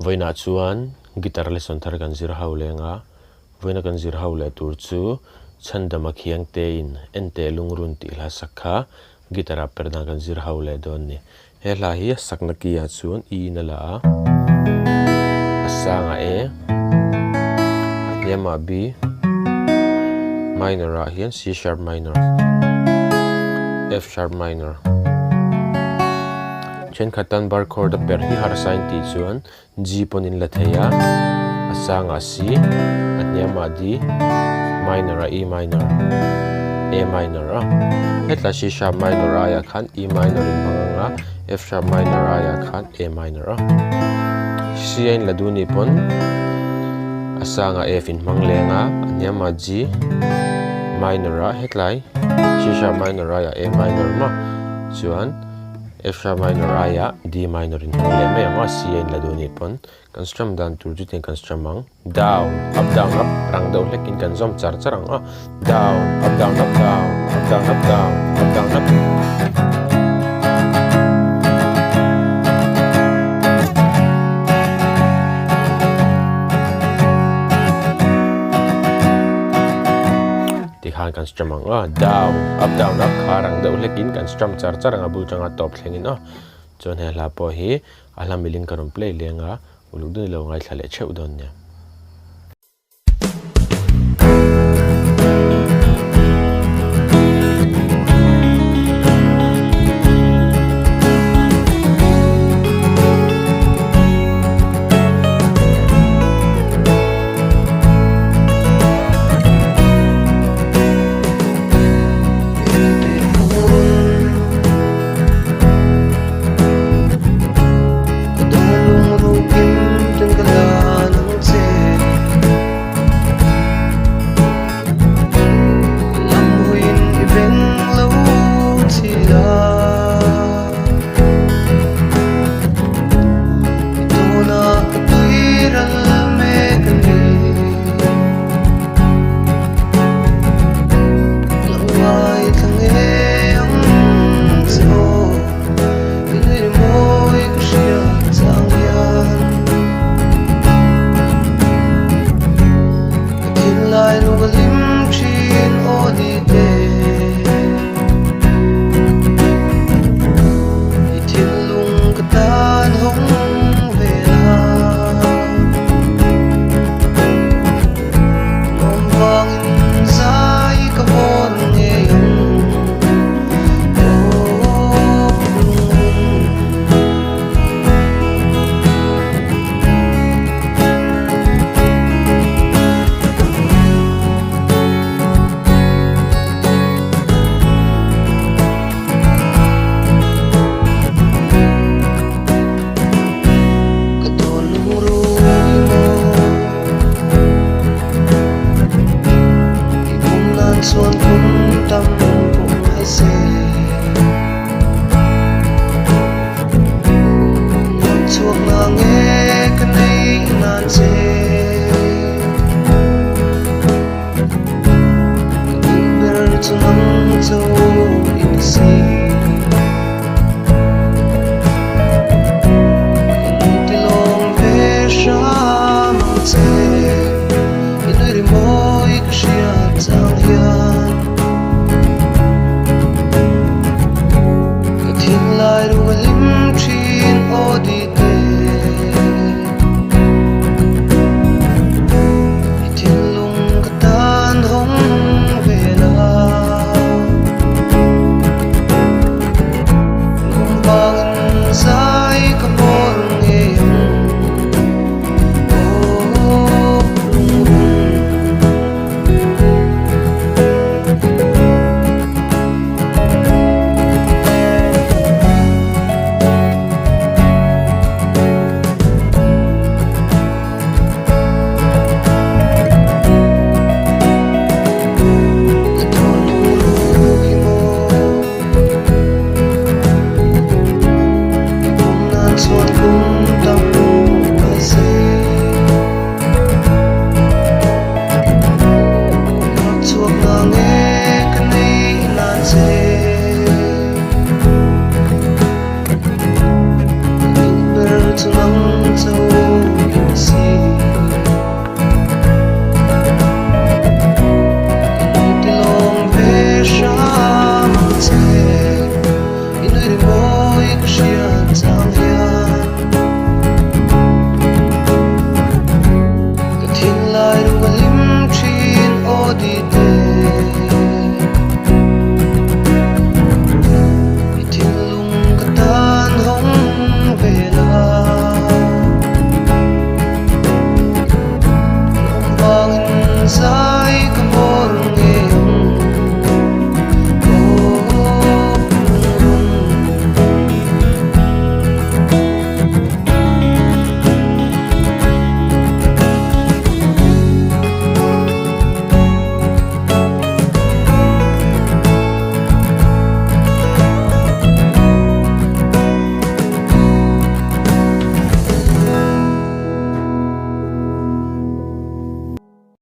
Vawiinah chuan guitar lesson thar kan zir ho leng a, vawiina kan zir ho leh tur chu Chhandama Khiang tein Enteh Lungrun tih hla sak kha guitar ah per dan kan zir ho leh dawn ni. He hla hi a sakna key ah chuan E in a la a, a sangah A, a hniamah B, minor ah hian C sharp minor, F sharp minor. Thenkhat tan bar chord a per hi harsa in tih chuan G pawn in la thei a, a sangah C, a hniamah D, minor ah E minor, A minor a. Hetlai C sharp minor aiah khan E minor in hmang ang a, F sharp minor aiah khan A minor a. C a in la duh nih pawn a sangah F in hmang leng a, a hniamah G minor ah hetlai C sharp minor aiah A minor maw chuan F sharp minor aiah D minor in hmang leh mai ang a, C a in la duh anih pawn kan strum dan tur chu tiang kan strum ang, down, up down up rang deuh hlek in kan zawm char char ang a, down, up down up down, up down up down, up down up. Tikhan kan strum ang a, down, up down up kha rang deuh hlekin kan strum char char ang a bul tanga tawp thlengin aw. Chuan he hla pawh hi a hla milin ka rawn play leng a, uluk dun ilo ngaithla leh theuh dawn nia. Ka dawn lungrui maw I pum nan chuan kum tam pawh ngai se Nuam chhuak na nge ka nei nan che.